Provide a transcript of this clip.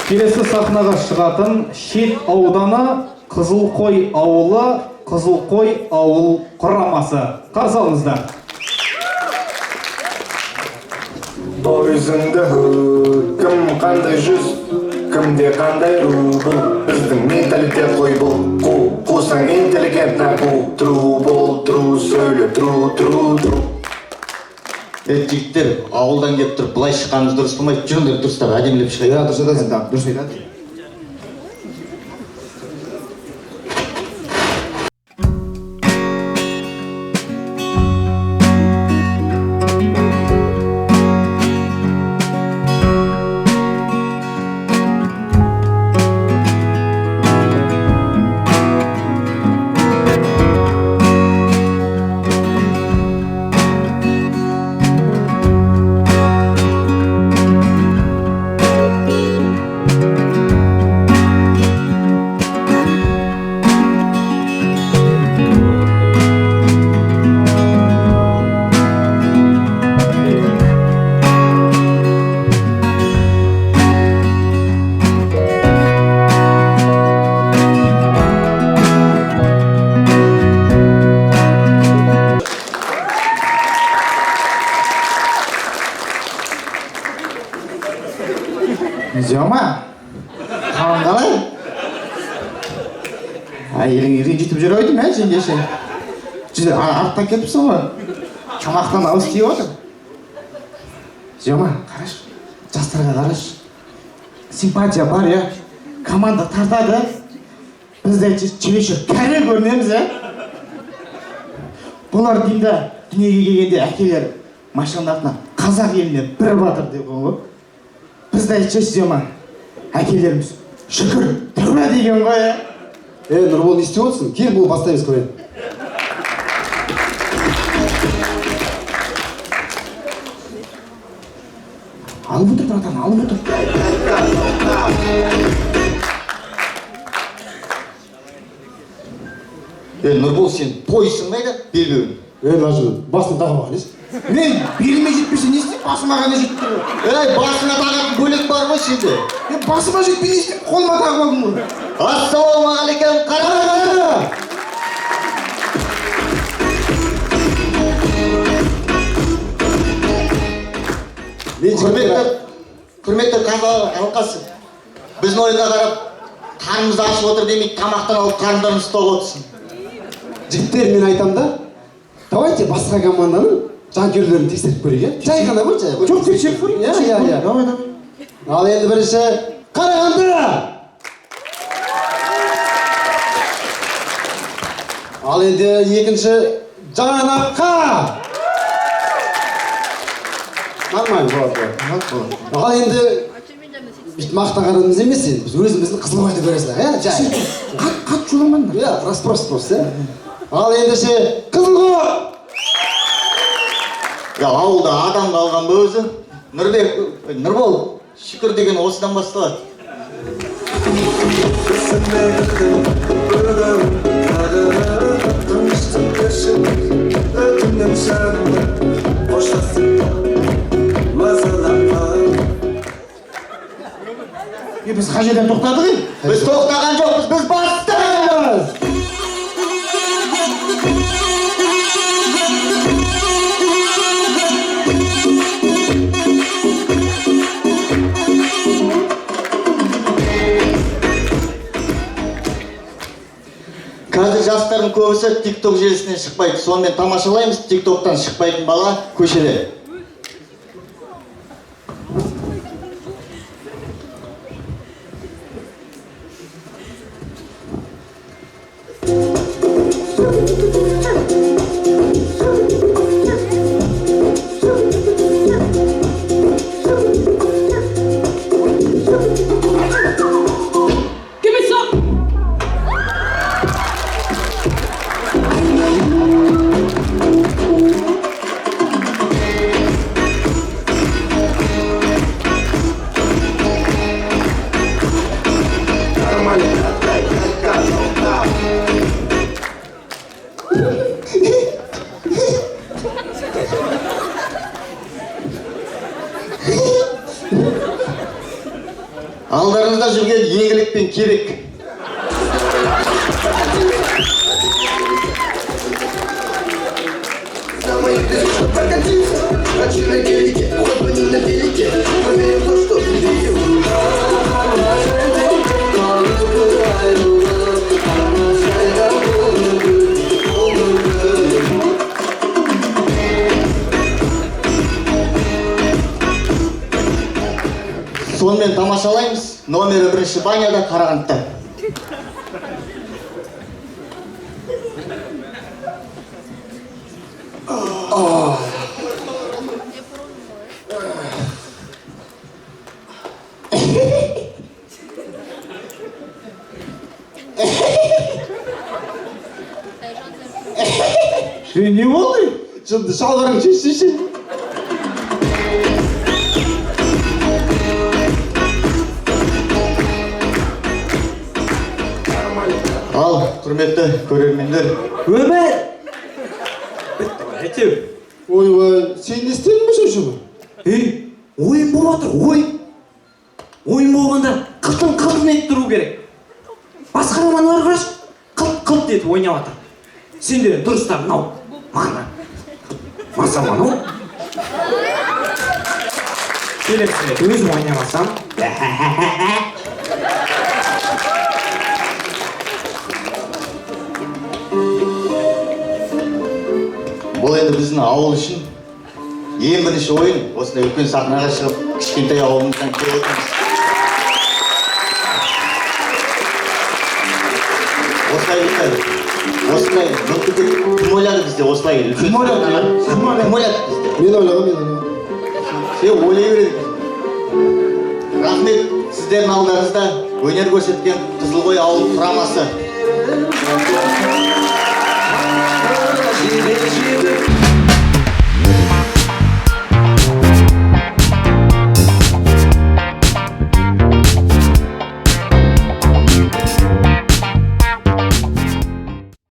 Келесі сахнаға шығатын Шет ауданы, Қызылқой ауылы, Қызылқой ауыл құрамасы. Қарсы алыңыздар. Boys in the hood, кім қандай жүз, кімде қандай ру, бұл біздің менталитет қой бұл. Қу, қусаң интеллигент на пу, тру бол, тру сөйле, тру, тру, тру. Е, жігіттер, ауылдан келіп тұрып былай шыққанымыз дұрыс болмайды. Жүріңдер, дұрыстап әдемілеп шығайық. Иә, дұрыс айтасың, дұрыс айтады. Зема, қалың қалай? Әйелің ренжітіп жүр ау деймін, ә, жеңгеше. Жүз арттан кетіпсің ғой. Тамақтан ауыз тиіп отыр. Зема, қарашы, жастарға қарашы. Симпатия бар, иә. Команда тартады. Біз де чересчур кәрі көрінеміз, ә. Бұлар деймін да, дүниеге келгенде әкелері машинаның артына «Қазақ еліне бір батыр» деп қойған ғой. Біз де айтшы, Зема, әкелеріміз «Шүкір, тәуба» деген ғой, ә. Е, Нұрбол, не істеп отырсың? Кел, бұл бастаймыз КВН. Алып отыр, братан, алып отыр. Е, Нұрбол, сен тойсың ба еді белбеуін? Е, мына жерде басын тағып алған несі? Мен беліме жетпесе не істеймін, басыма ғана жетіп тұр ғой. Ей, басыңа тағатын бөлек бар ғой сенде. Е, басыма жетпей не істеймін, қолыма тағып алдым ғой. Ассалаумағалейкум, Қарағанды! Мен Құрметті қазақ алқасы, біздің ойынға қарап қарнымыз ашып отыр демей, тамақтан алып қарындарымыз тоқ отырсын. Жігіттер, мен айтамын да, давайте басқа команданың жанкүйерлерін тексеріп көрейік, иә? Жай ғана ғой, жай. Жоқ, тексеріп көрейік. Иә, иә, иә. Давай, давай. Ал енді бірінші Қарағанды! Ал енді екінші Жаңаарқа! Нормально, болады, болады. Ал енді бүйтіп мақтағанымыз емес енді, біз өзіміздің Қызылқойды көре салайық, иә, жай. Қат, қат жоламаңдар. Иә, просто, просто, иә. Ал ендеше Қызылқой! Я, ауылда адам қалған ба өзі? Нұрбек, Нұрбол, шүкір деген осыдан басталады. Өтінем жаным, қоштасып мазалама. Е, біз қай жерден тоқтадық енді? Біз тоқтаған жоқпыз, біз бастық! Қазір жастардың көбісі TikTok желісінен шықпайды. Сонымен тамашалаймыз, TikToктан шықпайтын бала көшеде. Give me some. Алдарыңызда жүрген Еңлік пен Кебек. Хочу на гелике, хоть бы не на велике. Поверим в то, что видим. Сонымен тамашалаймыз. Номері бірінші баняда, Қарағандыда. Е, не болды? Жынды шалбарың шешсейші. Ал, құрметті көрермендер, Өмір! Бітті ғой, әйтеуір. Ойбай, сен не істедің бе шошыны? Ей, ойын болып жатыр, ойын. Ойын болғанда қылтың қылтың етіп тұру керек. Басқа командалар қарашы, қылт қылт етіп ойнап жатыр. Сендер дұрыстап мынау мана. Маса мынау. Келесі рет өзім ойнамасам. Бұл енді біздің ауыл үшін ең бірінші ойын. Осындай үлкен сахнаға шығып, кішкентай ауылымыздан келіп отырмыз. Осылай үлкен, осындай мүмкіндік кім ойлады бізде осылай үлкен Кім ойлады? сахнаға? Кім ойлады? Кім ойлады бізде? Мен ойлағам, мен ойлағам. Сен ойлай береді екенсің. Рахмет, сіздердің алдарыңызда өнер көрсеткен Қызылқой ауыл құрамасы.